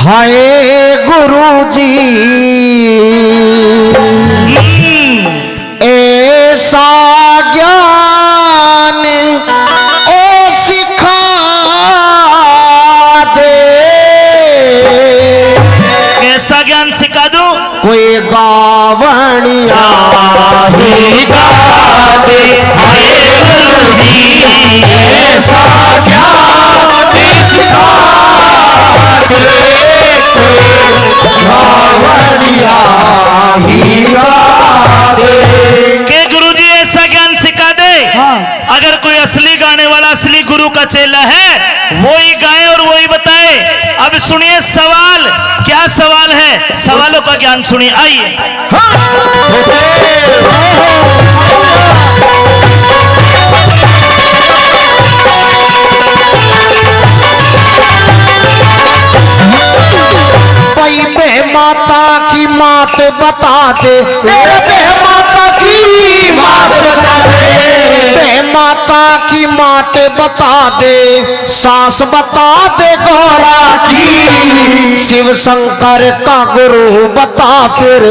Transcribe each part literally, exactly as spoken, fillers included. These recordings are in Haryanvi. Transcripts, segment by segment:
हाय गुरु जी, ऐसा ज्ञान ओ सिखा दे। कैसा ज्ञान सिखा दूं? कोई गावणिया ही गा दे, हाय गुरु जी, ऐसा ज्ञान सिखा दे। कोई गावणिया ही गा दे। के गुरु जी ऐसा ज्ञान सिखा दे। हाँ। अगर कोई असली गाने वाला, असली गुरु का चेला है, वो ही गाए और वो ही बताए। अब सुनिए सवाल, क्या सवाल है, सवालों का ज्ञान सुनिए। आइए। भाई, बे माता की मात बता दे, मेरे बे माता की मात बता दे, बे माता की मात बता दे, सास बता दे गौरा की, शिव शंकर का गुरु बता, फिर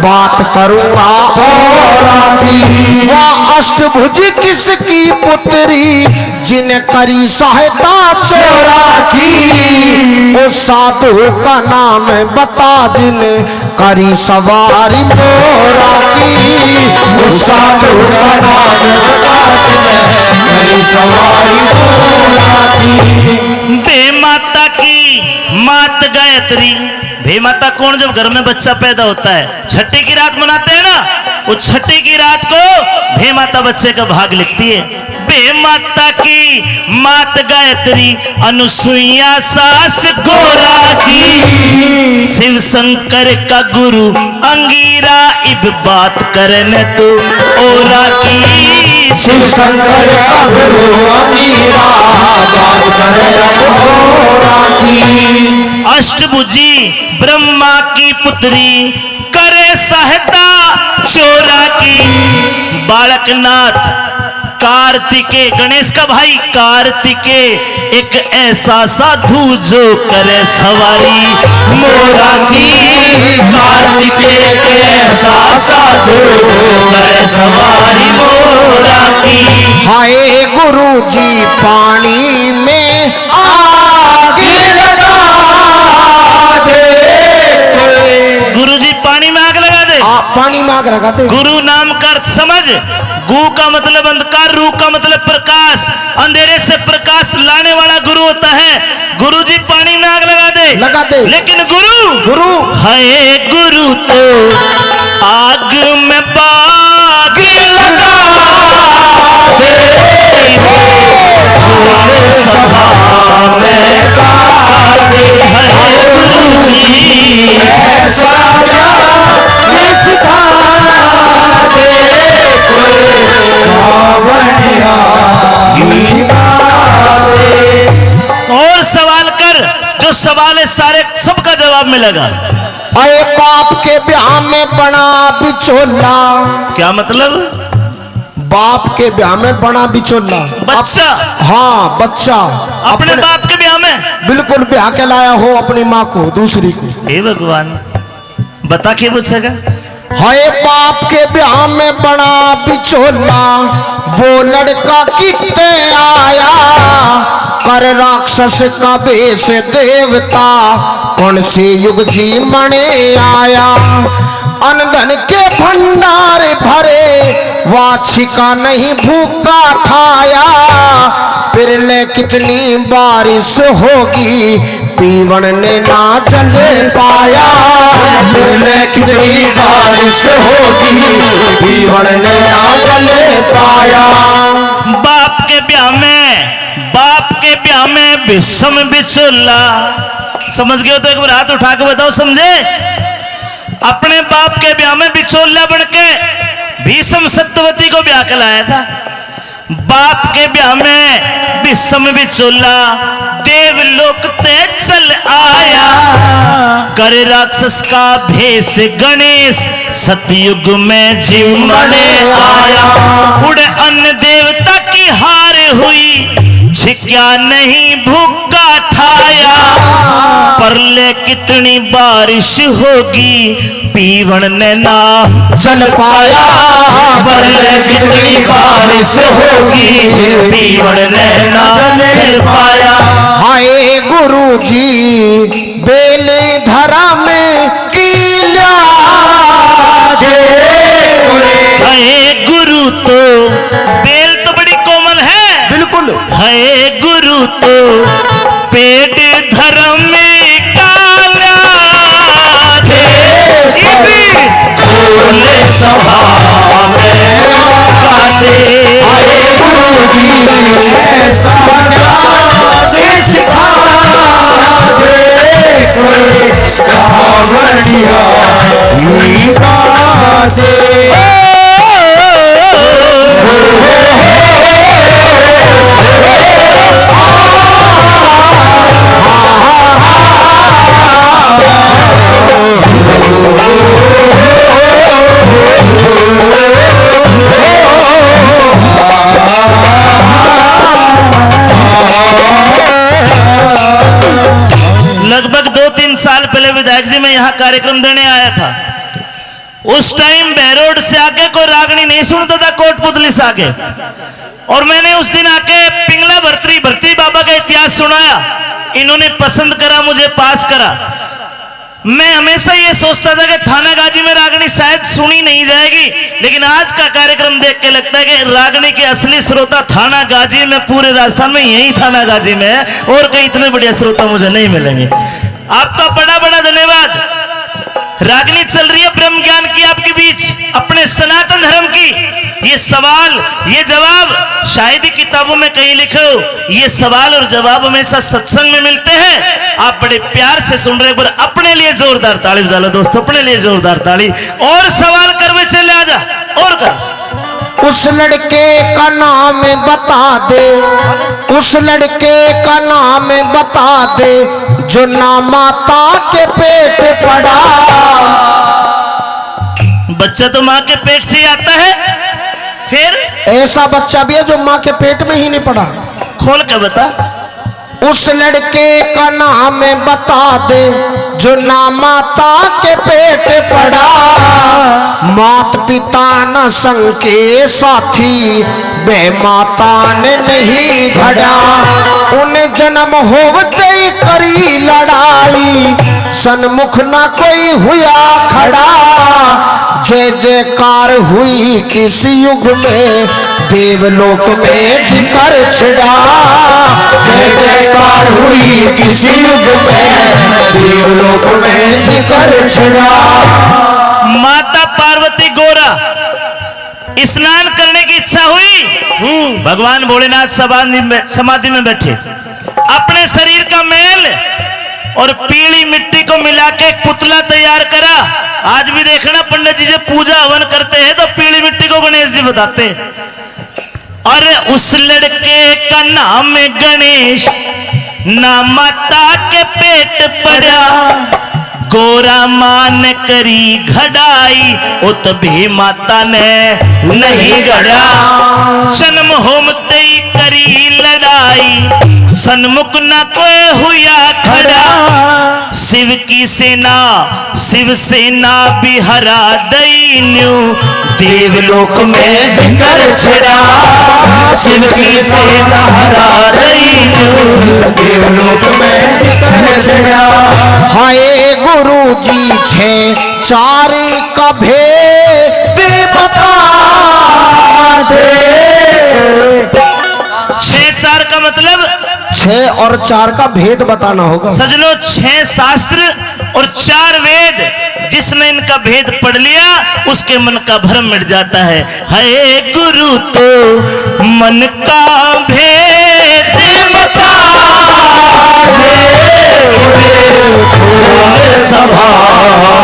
बात करूंगा औरा की। वह अष्टभुज किसकी पुत्री, जिन करी सहायता चोरा की, उस साधु का नाम बता, जिन करी सवारी मोरा की। उस साधु का नाम बता, जिन करी सवारी मोरा की। बे माता की मात गायत्री। बे माता कौन? जब घर में बच्चा पैदा होता है, छठी की रात मनाते हैं ना, वो छठी की रात को बे माता बच्चे का भाग लिखती है। बे माता की मात गायत्री, अनुसुईया सास गौरा की, शिव शंकर का गुरु अंगीरा, इब बात करन तू औरा की। शिव शंकर का गुरु अंगीरा, बात करन तू औरा की। अष्टभुजी ब्रह्मा की पुत्री, करे सहायता चोरा की। बालकनाथ कार्तिके, गणेश का भाई कार्तिके, एक ऐसा साधु जो करे सवारी मोरा की। कार्तिके, एक ऐसा साधु करे सवारी मोरा की। हाय गुरु जी, पानी में आग लगा दे। गुरु जी, पानी में आग लगा दे। आ, पानी में आग लगा दे। गुरु नाम का अर्थ समझ। गु का मतलब अंधकार, रू का मतलब प्रकाश। अंधेरे से प्रकाश लाने वाला गुरु होता है। गुरु जी, पानी में आग लगा दे। लगा दे। लेकिन गुरु, गुरु। हाय गुरु तो आग में बाग लगा दे, बोल सभा में गा दे। हाय गुरु जी, ऐसा ज्ञान सिखा दे, कोई गावणिया जी गा दे। और सवाल कर, जो सवाल है सारे, सबका जवाब मिलेगा। अरे बाप के ब्याह में बना बिचोला। क्या मतलब? बाप के ब्याह में बना बिचोला। बच्चा? हाँ, बच्चा। अपने अपने बाप के ब्याह में? बिल्कुल, ब्याह के लाया हो अपनी माँ को, दूसरी को। हे भगवान, बता के पूछेगा। हाय बाप के ब्याह में बना बिचोला, वो लड़का कित्ते आया, कर राक्षस का भेष देवता, कौन से युग जीमने आया। अन धन के भंडार भरे, वाछी का नहीं भूखा ठाया, फिर ले कितनी बारिश होगी, पीवन ने ना जल पाया। फिर ले कितनी बारिश होगी, पीवन ने ना जल पाया। बाप के ब्याह में, बाप के ब्याह में भीषम बिचोला। समझ गए हो तो एक बार हाथ उठा के बताओ, समझे? अपने बाप के ब्याह में बिचोला बन के भीषम सत्यवती को ब्याह के लाया था। बाप के ब्याह में भीषम बिचोला, देवलोक ते चल आया। कर राक्षस का भेष गणेश, सतयुग में जीमने आया। उड़े अन्न देवता की हार हुई, छिक्या नहीं भूखा ठाया। परले कितनी बारिश होगी, पीवण ने ना जल पाया। परले कितनी बारिश होगी, पीवण ने ना जल पाया। हाय गुरु जी, बेल धरा में की ल्यादे। हे गुरु, तो बेल तो बड़ी कोमल है। बिल्कुल। हे गुरु, तो पेट धर्म का ल्यादे। ये भी खोल सभा में ल्यादे। हे गुरु जी, ऐसा ल्यादे सिखा दे। लगभग दो तीन साल पहले विधायक जी, मैं यहाँ कार्यक्रम देने आया था। उस टाइम बहरोड से आके कोई रागनी नहीं सुनता था, कोटपुतली से आके। और मैंने उस दिन आके पिंगला भरतरी, भरतरी बाबा का इतिहास सुनाया। इन्होंने पसंद करा, मुझे पास करा। मैं हमेशा ये सोचता था कि थानागाजी में रागनी शायद सुनी नहीं जाएगी, लेकिन आज का कार्यक्रम देख के लगता है कि रागनी के असली श्रोता थानागाजी में, पूरे राजस्थान में यही थानागाजी में है, और कहीं इतने बढ़िया श्रोता मुझे नहीं मिलेंगे। आपका बड़ा बड़ा धन्यवाद। रागनी चल रही है ब्रह्म ज्ञान की आपके बीच, अपने सनातन धर्म की। ये सवाल, ये जवाब शायद ही किताबों में कहीं लिखे हो। ये सवाल और जवाब हमेशा सत्संग में मिलते हैं। आप बड़े प्यार से सुन रहे हैं, पर अपने लिए जोरदार ताली बजा लो दोस्तों, अपने लिए जोरदार ताली। और सवाल कर बे चले, आजा और कर। उस लड़के का नाम बता दे, उस लड़के का नाम बता दे, जो ना माता के पेट पड़ा। बच्चा तो माँ के पेट से ही आता है, फिर? ऐसा बच्चा भी है जो माँ के पेट में ही नहीं पड़ा। खोल के बता। उस लड़के का नाम बता दे, जो ना माता के पेट पड़ा। मात पिता न संग के साथी, बे माता ने नहीं घड़ा। उन जन्म होवते ही करी लड़ाई, सन्मुख ना कोई हुआ खड़ा। जय जयकार हुई किस युग में, देवलोक में जिकर छिड़ा। जय जयकार हुई किस युग में, देवलोक में जिकर छिड़ा। माता पार्वती गोरा स्नान करने की इच्छा हुई। हम्म। भगवान भोलेनाथ समाधि में, समाधि में बैठे, अपने शरीर का मैल और पीली मिट्टी को मिला के एक पुतला तैयार करा। आज भी देखना, पंडित जी जब पूजा हवन करते हैं तो पीली मिट्टी को गणेश जी बताते हैं। अरे उस लड़के का नाम गणेश, ना माता के पेट पड़ा। गोरा माँ ने करी घड़ाई, उत भी माता ने नहीं घड़ा। जन्म होम ते ही करी लड़ाई, सन्मुख ना कोई हुआ खड़ा। शिव की सेना, शिव सेना भी हरा दई न्यू, देवलोक में जिकर छिड़ा। शिव की सेना हरा दई न्यू, देवलोक में जिकर छिड़ा। हाय गुरु जी, छे चार का भेद बता दे। छह चार का मतलब? छह और चार का भेद बताना होगा। सजनो, छह शास्त्र और चार वेद, जिसने इनका भेद पढ़ लिया, उसके मन का भ्रम मिट जाता है। हे गुरु, तो मन का भेद बता दे, सभा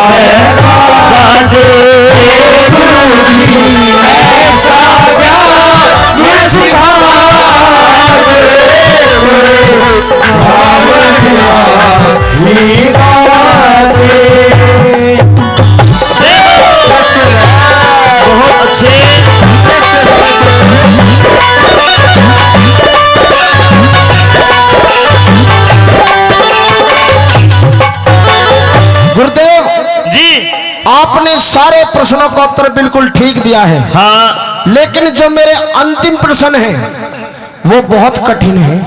में गा दे। बहुत अच्छे। गुरुदेव जी। आपने सारे प्रश्नों का उत्तर बिल्कुल ठीक दिया है। हाँ। लेकिन जो मेरे अंतिम प्रश्न है, वो बहुत कठिन है।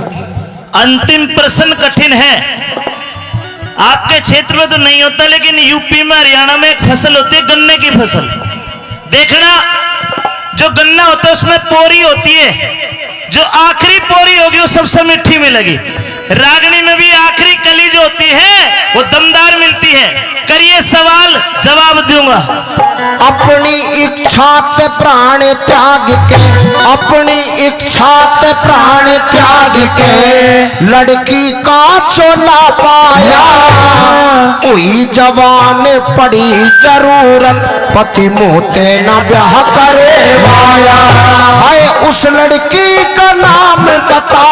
अंतिम प्रश्न कठिन है। आपके क्षेत्र में तो नहीं होता, लेकिन यूपी में, हरियाणा में एक फसल होती है, गन्ने की फसल। देखना, जो गन्ना होता है, उसमें पोरी होती है, जो आखिरी पोरी होगी, वो सबसे मीठी मिलेगी। रागनी में भी आखिरी कली जो होती है, वो दमदार मिलती है। करिए सवाल, जवाब दूंगा। अपनी इच्छा ते प्राण त्याग के, अपनी इच्छा ते प्राण त्याग के, लड़की का चोला पाया। कोई जवान पड़ी जरूरत, पति मोते ना ब्याह करे वाया। हाय उस लड़की का नाम बता,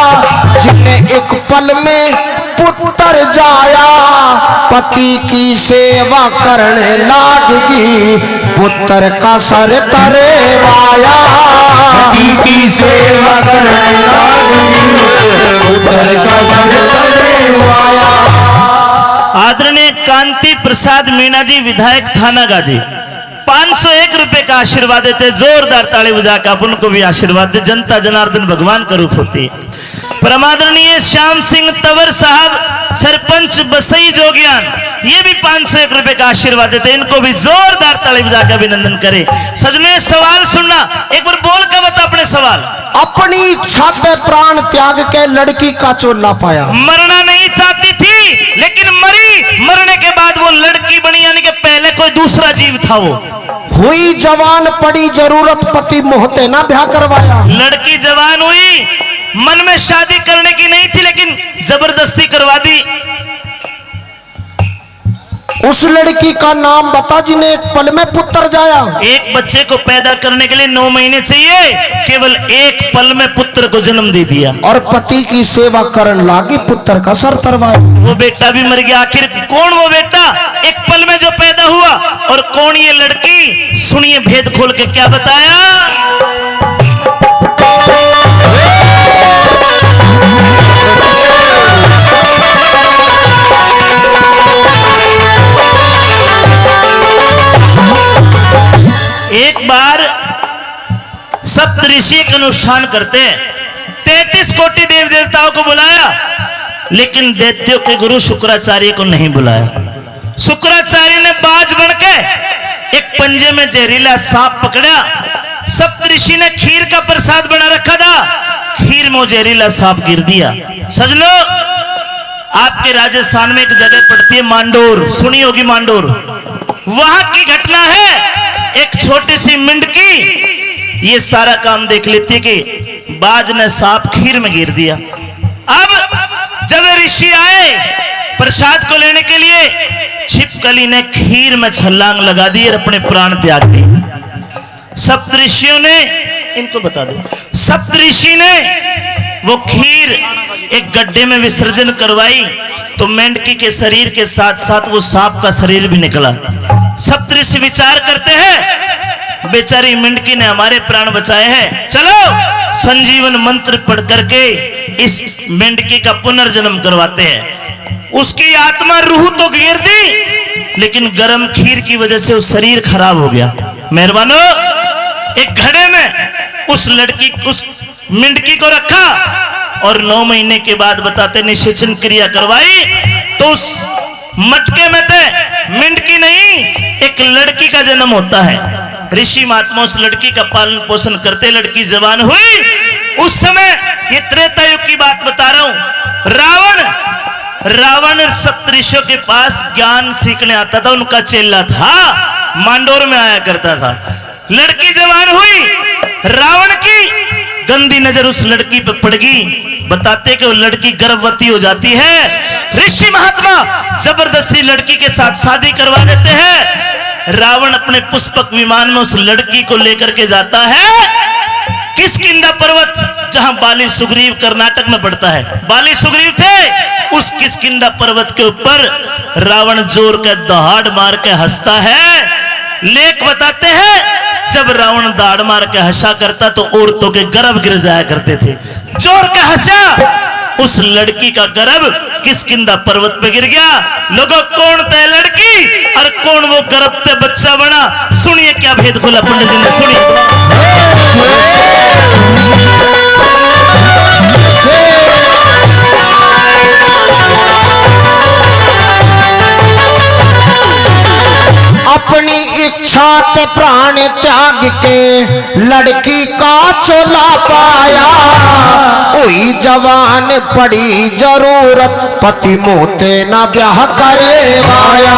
जिन्हें एक पल में पुत्र जाया। पति की सेवा करने लाग गई, पुत्र का सर तरे वाया। पति की सेवा करने लाग गई, पुत्र का सर तरे वाया। आदरणीय कांति प्रसाद मीणा जी, विधायक थानागाजी, पाँच सौ एक रुपए का आशीर्वाद देते, जोरदार ताली बजा के आप उनको भी आशीर्वाद दे। जनता जनार्दन भगवान का रूप होती है। परमादरणीय श्याम सिंह तंवर साहब, सरपंच बसई जोगियान, ये भी पाँच सौ एक रुपए का आशीर्वाद देते, इनको भी जोरदार ताली बजा के अभिनंदन करें। सजने, सवाल सुनना, एक बार बोल के बता अपने सवाल। अपनी इच्छा ते प्राण त्याग के लड़की का चोला पाया। मरना नहीं चाहती थी, लेकिन मरी। मरने के बाद वो लड़की बनी, यानी कि पहले कोई दूसरा जीव था वो। हुई जवान पड़ी जरूरत, पति मोहते ना ब्याह करवाया। लड़की जवान हुई, मन में शादी करने की नहीं थी, लेकिन जबरदस्ती करवा दी। उस लड़की का नाम बता जिन्हें एक पल में पुत्र जाया। एक बच्चे को पैदा करने के लिए नौ महीने चाहिए, केवल एक पल में पुत्र को जन्म दे दिया। और पति की सेवा करण लागी, पुत्र का सर तरवाया। वो बेटा भी मर गया। आखिर कौन वो बेटा एक पल में जो पैदा हुआ और कौन ये लड़की? सुनिए भेद खोल के क्या बताया। एक बार सप्त ऋषि एक अनुष्ठान करते हैं, तैंतीस कोटि देव देवताओं को बुलाया, लेकिन दैत्यों के गुरु शुक्राचार्य को नहीं बुलाया। शुक्राचार्य ने बाज बन के एक पंजे में जहरीला सांप पकड़ा। सप्त ऋषि ने खीर का प्रसाद बना रखा था, खीर में वो जहरीला सांप गिर दिया। सजनो, आपके राजस्थान में एक जगह पड़ती है मांडोर, सुनी होगी मांडोर। वहां की घटना है, एक छोटी सी मिंडकी ये सारा काम देख लेती है कि बाज ने सांप खीर में गिर दिया। अब जब ऋषि आए प्रसाद को लेने के लिए, छिपकली ने खीर में छलांग लगा दी और अपने प्राण त्याग दिए। सप्तऋषियों ने, इनको बता दो, सप्तऋषि ने वो खीर एक गड्ढे में विसर्जन करवाई, तो मेंढकी के शरीर के साथ साथ वो सांप का शरीर भी निकला। सप्तऋषि विचार करते हैं, बेचारी मेंढकी ने हमारे प्राण बचाए हैं, चलो संजीवन मंत्र पढ़ करके इस मेंढकी का पुनर्जन्म करवाते हैं। उसकी आत्मा, रूह तो गिर दी, लेकिन गर्म खीर की वजह से वो शरीर खराब हो गया। मेहरबानो, एक घड़े में उस लड़की, उस मिंडकी को रखा और नौ महीने के बाद बताते निषेचन क्रिया करवाई, तो उस मटके में ते मिंडकी नहीं, एक लड़की का जन्म होता है। ऋषि महात्मा उस लड़की का पालन पोषण करते, लड़की जवान हुई। उस समय, ये त्रेता युग की बात बता रहा हूं, रावण, रावण सप्तऋषियों के पास ज्ञान सीखने आता था, उनका चेला था, मांडोर में आया करता था। लड़की जवान हुई, रावण की गंदी नजर उस लड़की पे पड़ गई। बताते कि वो लड़की गर्भवती हो जाती है। ऋषि महात्मा जबरदस्ती लड़की के साथ शादी करवा देते हैं। रावण अपने पुष्पक विमान में उस लड़की को लेकर के जाता है किष्किंधा पर्वत, जहां बाली सुग्रीव, कर्नाटक में पड़ता है, बाली सुग्रीव थे। उस किष्किंधा पर्वत के ऊपर रावण जोर के दहाड़ मार के हंसता है। लेख बताते हैं, जब रावण दाड़ मार के हंसा करता तो औरतों के गर्भ गिर जाया करते थे। जोर के हंसा, उस लड़की का गर्भ किष्किंधा पर्वत पे गिर गया। लोगों, कौन तय लड़की? कौन वो गर्भ ते बच्चा बना? सुनिए क्या भेद खोला पंडित जी ने, सुनिए। अपनी इच्छा ते प्राण त्याग के लड़की का चोला पाया। हुई जवान पड़ी जरूरत, पति मुंह ते ना ब्याह करवाया।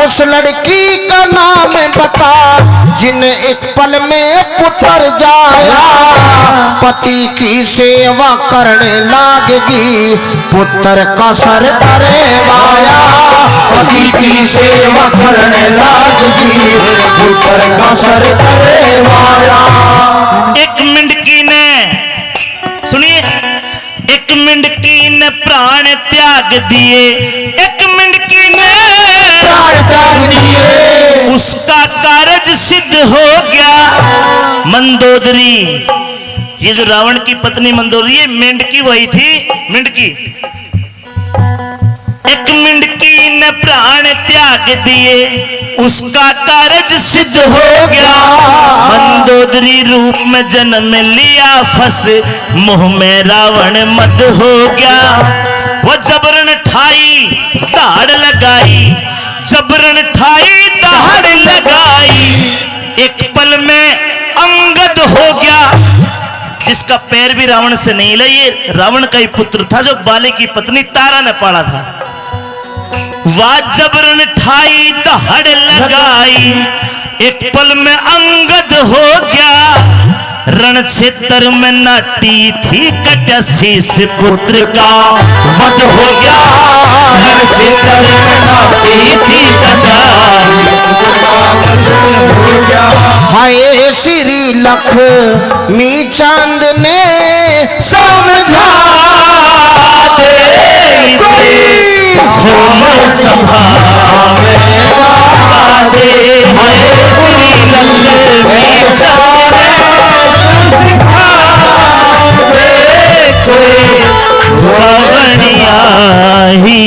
उस लड़की का नाम बता, जिन एक पल में पुत्र जाया। पति की सेवा करने लागगी, पुत्र का सर करवाया। पति की सेवा करने लागगी, पुत्र का सर करवाया। एक मिंडकी ने, सुनिए, एक मिंडकी ने प्राण त्याग दिए, एक मिंडकी ने प्राण त्याग दिए। उसका कारज सिद्ध हो गया। मंदोदरी, ये जो रावण की पत्नी मंदोदरी है, मेंढकी वही थी, मिंडकी। एक मिंडकी ने प्राण त्याग दिए, उसका कारज सिद्ध हो गया। मंदोदरी रूप में जन्म लिया, फंस मोह में रावण मद हो गया। वो जबरन ठाई, धाड़ लगाई, जबरन ठाई, धाड़ लगाई, एक पल में अंगद हो गया। जिसका पैर भी रावण से नहीं हिला, ये रावण का ही पुत्र था, जो बाली की पत्नी तारा ने पाला था। वा जबरन ठाई, दहाड़ लगाई, एक पल में अंगद हो गया। रण क्षेत्र में नाटी थी, कटा शीश पुत्र का वध हो गया। रण क्षेत्र में नाटी थी, कटा हाय श्री लक्ष्मी चांद ने समझा दे कोई, घूमर सभा में गा दे। हाय श्री लक्ष्मी चांद ने समझा दे कोई, बावनिया ही